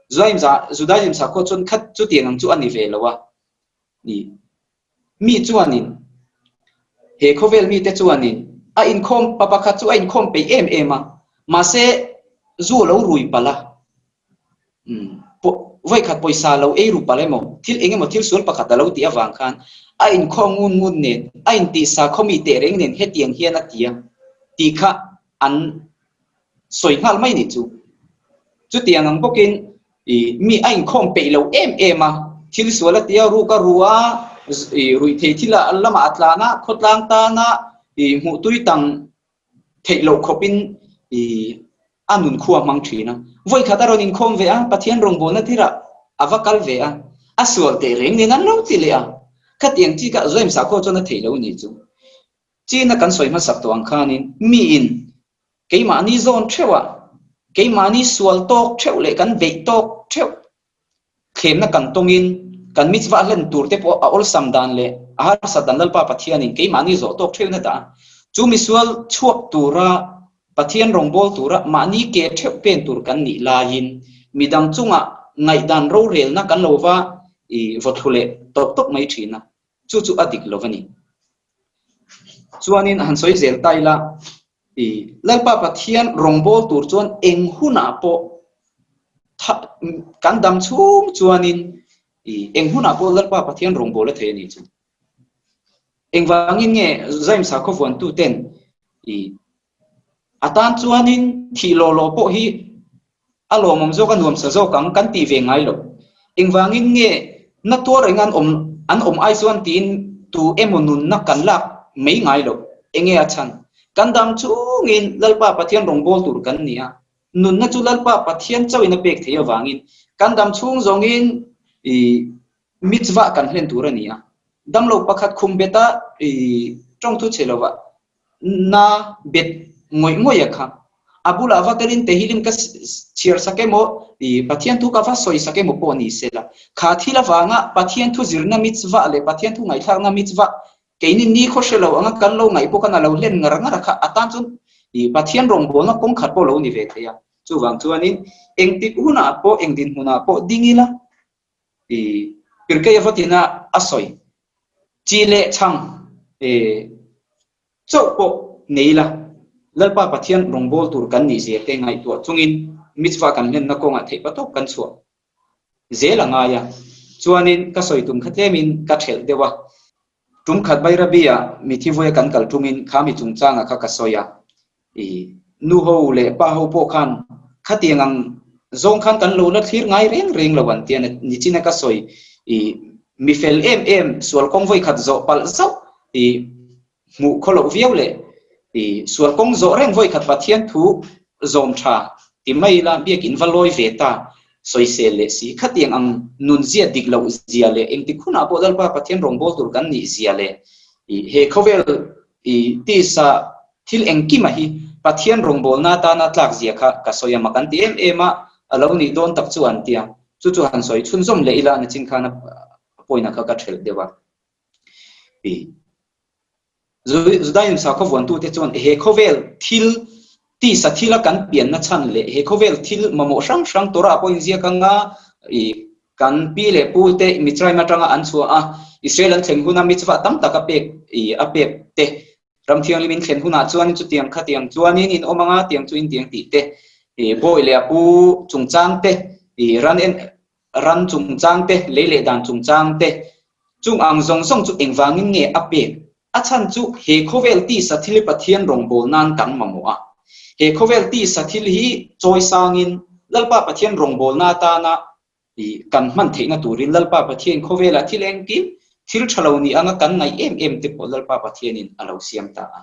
S1: Judaism sakhua chuan khat chutiang ang chu a ni ve lo a ni. Mi chuanin, he khawvel mite chuanin a inkhawm, pa pakhat chu a inkhawm peih em em a, mahse zu a lo rui palh a, umm, vawikhat pawisa a lo ei ru palh emaw, thil eng emaw thil sual pakhat a lo tih avang khan a inkhawm ngun ngun nen, a intihsa khaw mi teh reng nen hetiang hian a ti a tih kha an sawi nghal mai nih chu. Chutiang ang bawkin i mi a inkhawm peih lo em em a, thil sual a tia ruk a ru a, i ruih thei thil a lamah a tlan a, khawtlang tana i hmuh tui tang theih loh khawpin i A nun khua hmang thin a. Vawi khat a rawn inkhawm ve a, Pathian rawngbawlna tirah a va kal ve a, a sual teh reng nen an lo ti leh a. Khatiang chi kha Zoem sakhaw chuan a theih lo ni chu. China kan sawi hmasak tawh ang khanin miin keimahni zawn theuh a, keimahni sual tawk theuh leh kan beih tawk theuh thlemna kan tawngin kan mitzvah hlen tur te pawh a awlsam dan leh a harsat dan Lalpa Pathianin keimahni zawh tawk theuhin a dah a. Chu misual chhuak tura Pathian rawngbâwl tura mahni ke theuh pen tur kan nih laiin midang chungah ngaihdan rorelna kan lo va vawthlu leh tawp tawp mai thin a. Chu chu a dik lo a ni. Chuanin han sawi zel ta ila, i Lalpa Pathian rawngbâwl tur chuan eng hunah pawh kan dam chhung chuanin i eng hunah pawh Lalpa Pathian rawngbâwl a thei a ni chu. Engvangin nge Zaim sakhaw vuantuten i A tan chuanin thih lawh lawh pawh hi a lawmawm zawk, a nuamsa zawk ang kan tih ve ngai lo. Engvangin nge na tuar eng an awm an awm ai chuan tiin tu emaw nunna kan lak mai ngai lo. Enge a chhan? Kan dam chungin Lalpa Pathian rawngbâwl tur kan ni a, nunna chu Lalpa Pathian chauhin a pek theih avangin kan dam chhung zawngin i mitzvah kan hlen tur a ni a. Damlo pakhat khum beta i tawngthu chhe lovah na bet ngawih ngawih a kha. A bulah va kalin Tehillim ka chhiar sak emaw, i Pathian thu ka va sawi sak emaw pawh ni sela. Kha thil avanga Pathian thu zirna mitzvah leh Pathian thu ngaihthlakna mitzvah keini ni khaw hre lo anga kan lo ngaih pawh khan a lo hlen ngar ngar a kha. A tan chuan i Pathian rawngbawlna kawng khat pawh lo ni ve thei a. Chuvang chuanin engtik hunah pawh eng dinhmunah pawh ding ila i Pirkei a vatin a a sawi. Chi leh chhang i chauh pawh nei ila, Lalpa Pathian rawngbâwl tûr kan nih zia te ngaihtuah chungin mitzvah kan hlenna kawngah theih patawp kan chhuah zel a ngai a. Chuanin ka sawi tum kha tlemin ka ṭhelh deuh a. Tum khat Bairabi-ah mithi vawi kan kal ṭumin kha mi chungchangah kha ka sawi a. I nu ho leh pa ho pawh khan khatiang ang zawng khan kan lo la thlir ngai reng reng lo an tia nichina ka sawi i mi fel em em sual kawng vawi khat zawh palh zauh i hmuh khaw loh viau leh i sual kawng zawh reng vawi khat Pathian thu zawm tha ti mai ila biakin va lawi ve ta sawisel leh si khatiang ang nun zia dik loh zia leh engtik hunah pawh Lalpa Pathian rawngbâwl tur kan nih zia leh i he khawvel I tisa thil engkima hi Pathian rawngbawlna atana tlak zia kha ka sawi a, mak an ti em em a, a lo nih dawn tak chu an ti a, chu chu han sawi chhunzawm leh ila nachin khan a pawina kha ka ṭhelh deuh a. I Judaism sakhaw vuantute chuan he khawvel thil tisa thila kan pianna chhan leh he khawvel thil mamawh hrang hrang Torah pawhin ziak anga i Kan pi leh pu te Mitzrayim atanga an chhuah a, Israel an thlen huna mitzvah tam tak a pek i a pek te, Ram Thianghlim in thlen hunah chuanin chutiang khatiang chuanin in awm anga tiang chu in tiang tih te, i bawi leh a pu chungchang te, i ran en ran chungchang te, lei leh dan chungchang te, chung ang zawng zawng chu engvangin nge a pek? A chhan chu he khawvel tisa thil hi Pathian rawngbâwl nân kan mamawh a. He khawvel tisa thil hi chawi sângin Lalpa Pathian rawngbâwlna atâna kan hman theihna tûrin Lalpa Pathian khawvêlah thil engkim, thil ṭha lo ni anga kan ngaih êm êm te pawh Lalpa Pathianin a lo siam ta a.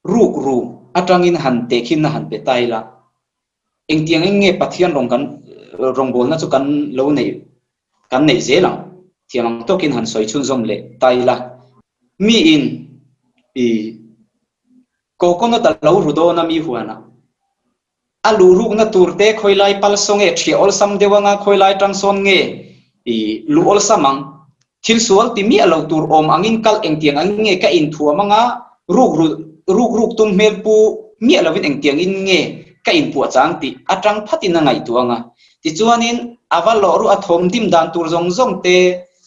S1: Rûkru aṭangin han tehkhinna han pe ta ila, Engtiang eng nge Pathian rawng kan rawngbawlna chu kan lo neih kan neih zel ang? Thiam ang tawkin han sawi chhunzawm leh ta ila. Miin i coconut a lo ru dawn a mi huanah a luh rukna tur te khawilai pal saw nge ṭhiah awlsam deuh anga khawilai ṭang sawn nge i luh awlsam ang? Thil sual ti miah lo tur awm angin kal engtiang angin nge ka inthuam anga ruk ruk ruk tum hmel pu miah lovin engtiang in nge ka inpuah chang tih atang phatin a ngaihtuah anga. Tichuanin a va lawh ruh a thawm dim dan tur zawng zawng te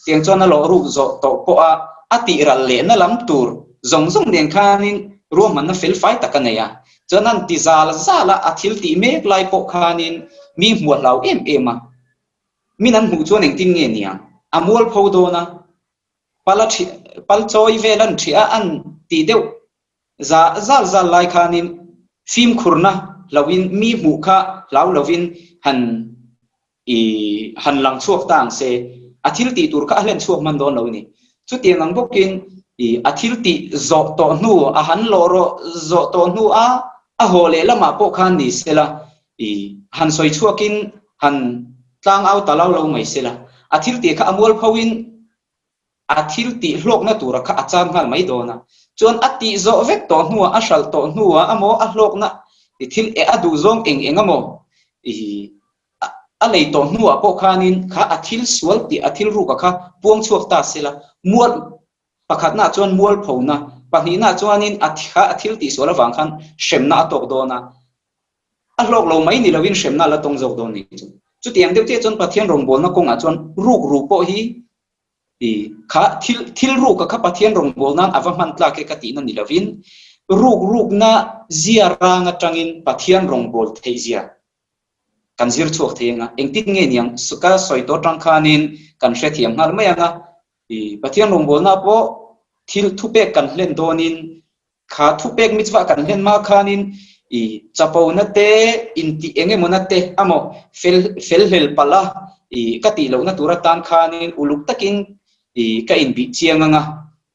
S1: tiang chuan a lawh ruk zawh tawh pawh a a tih ral lehna lam tur zawng zawng nen khanin ruahmanna fel fai tak a nei a. Chuan an ti zal zal a, a thil tih mek lai pawh khanin mi hmuah hlau em em a. Min an hmuh chuan engtin nge nia? A mualpho dawn a, pal a ṭhi, pal chawi vel an ṭhiah a, an tih deuh za zal zal lai khanin fimkhurna hlohin mi hmuh kha hlau lovin han i han lang chhuak ta ang se, a thil tih tur kha a hlen chhuak hman dawn lo a ni. Chutiang ang bawkin i a thil tih zawh tawh hnu, a han lawh rawh zawh tawh hnu a, a haw leh lamah pawh khan ni sela. I han sawi chhuakin han tlang au ta lo lo mai sela, a thil tih kha a mual phoin a thil tih hlawkna tura kha a chang nghal mai dawn a. Chuan a tih zawh vek tawh hnuah, a hralh tawh hnuah amaw a hlawkna i thil eh a duh zawng eng eng amaw i a lei tawh hnuah pawh khanin kha a thil sual tih a thil ruka kha puang chhuak ta sela, mual Pakhatnaah chuan mualphona, pahnihnaah chuanin a kha a thil tihsual avang khan hremna a tawk dawn a, a hlawk lo mai ni lovin hremna a la tawng zawk dawn ni chu. Chutiang deuh chiah chuan Pathian rawngbawlna kawngah chuan ruk ru pawh hi i kha thil thil ruka kha Pathian rawngbawlna'n a va hman tlak e ka tihna ni lovin ruk rukna zia rang atangin Pathian rawngbâwl theihzia kan zir chhuak thei ang a, engtin nge niang ka sawi tawh atang khanin kan hrethiam nghal mai ang a, I Pathian rawngbawlna pawh thil thupek kan hlen dawnin kha thupek mitzvah kan hlen hma khanin i chapona te intih eng emawna te amaw fel fel hlel palh a i ka tih lohna tur atan khanin uluk takin i ka inbih chiang anga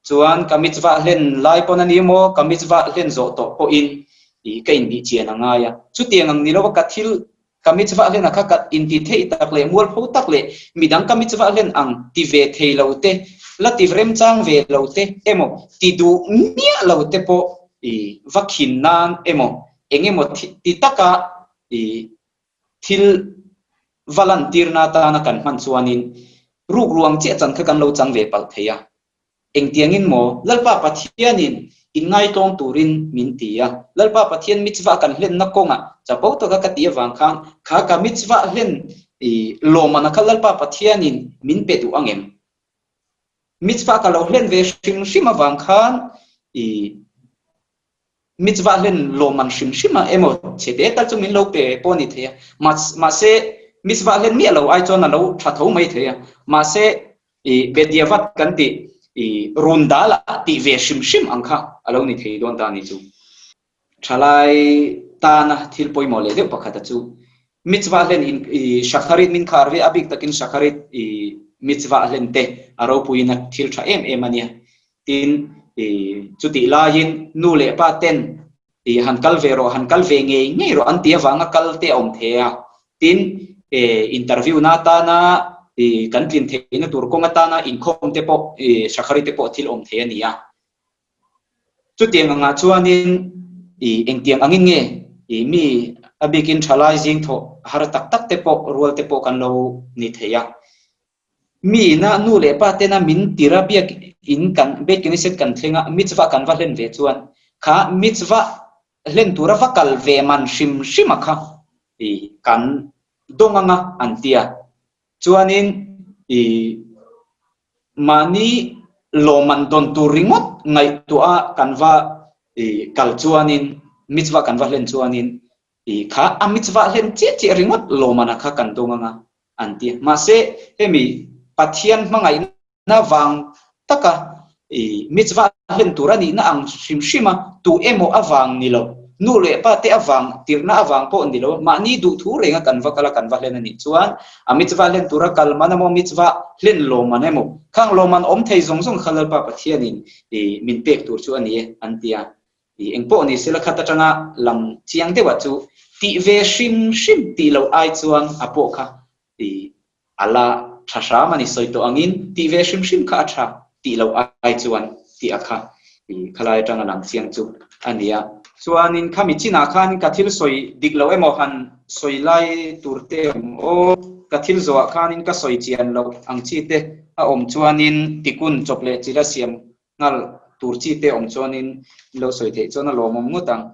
S1: chuan ka mitzvah hlen lai pawn a ni maw ka mitzvah hlen zawh tawh pawhin i ka inbih chian a ngai a. Chutiang ang ni lova ka thil Ka mitzvah hlen a kha ka inti theih tak leh mualpho tak leh midang ka mitzvah hlen ang ti ve thei lo te, la ti remchang ve lo te emaw ti duh miah lo te pawh i va khin nan emaw eng emaw ti taka i thil va lantirna atana kan hman chuanin rukruang chiah chan kha kan lo chang ve palh thei a. Engtiangin maw Lalpa Pathianin inngaitawng turin min ti a? Lalpa Pathian mitzvah kan hlenna kawngah chapo taka ka tih avang khan kha ka mitzvah hlen i lawmana kha Lalpa Pathianin min pe duh ang em? Mitzvah ka lo hlen ve hrim hrim avang khan i mitzvah hlen lawmman hrim hrim a emaw chhe te tal chu min lo pe pawh a ni thei a. Mahse mitzvah hlen miah lo ai chuan a lo tha tho mai thei a. Mahse I Bediavat kan tih i run dal ah tih ve hrim hrim ang kha a lo ni thei dawn ta ni chu. Thalai tana thil pawimawh leh deuh pakhat a chu mitzvah hlen in i Shakharit min khar ve a bik takin Shakharit i mitzvah hlen te a ropuiin a thil tha em em a nia. Tin i chutih laiin nu leh pa ten I han kal ve rawh, han kal ve ngei ngei rawh an ti avanga kal te a awm thei a. Tin, e interview na atana i kan tlin theihna tur kawng atana inkhawm te pawh i Shakhari te pawh thil awm thei a ni a. Chutiang angah chuanin i engtiang angin nge i mi a bikin thalai zing thawh har tak tak te pawh rual te pawh kan lo ni thei a. Mi ina nu leh pa tena min tira biak in kan Beit Knesset kan thleng a, mitzvah kan va hlen ve chuan kha mitzvah hlen tura va kal ve man hrim hrim a kha i kan dawng anga an tia. Chuanin i mahni lawmman dawn tur ringawt ngaihtuah a kan va i kal chuanin mitzvah kan va hlen chuanin i kha a mitzvah hlen chiah chiah ringawt lawmman a kha kan dawng anga an ti. Mahse, hemi Pathian hmangaihna vang taka i mitzvah hlen tur a nihna ang hrim hrim a, tu emaw avang ni lo, nu leh pa te avang, tirhna avang pawh ni lo, mahni duhthu renga kan va kal a, kan va hlen a nih chuan a mitzvah hlen tura kal man emaw, mitzvah hlen lawm an emaw, khang lawm an awm thei zawng zawng kha Lalpa Pathianin i min pek tur chu a ni e, an ti a. I engpawh ni sela khat atanga lang chiang deuhah chu tih ve hrim hrim tih loh ai chuan a pawh kha i a la tha hram a ni. Sawi tawh angin tih ve hrim hrim kha a tha tih loh ai chuan tih a kha i khalai atanga lang chiang chu a ni a. Chuanin khami chinah khan ka thil sawi dik loh emaw han sawi lai tur te awm aw, ka thil zawhah khanin ka sawi chian loh ang chi te a awm chuanin tikun chawp leh chila siam Nghal tur chi te awm chuanin in lo sawi theih chuan a lawmawm ngawt ang.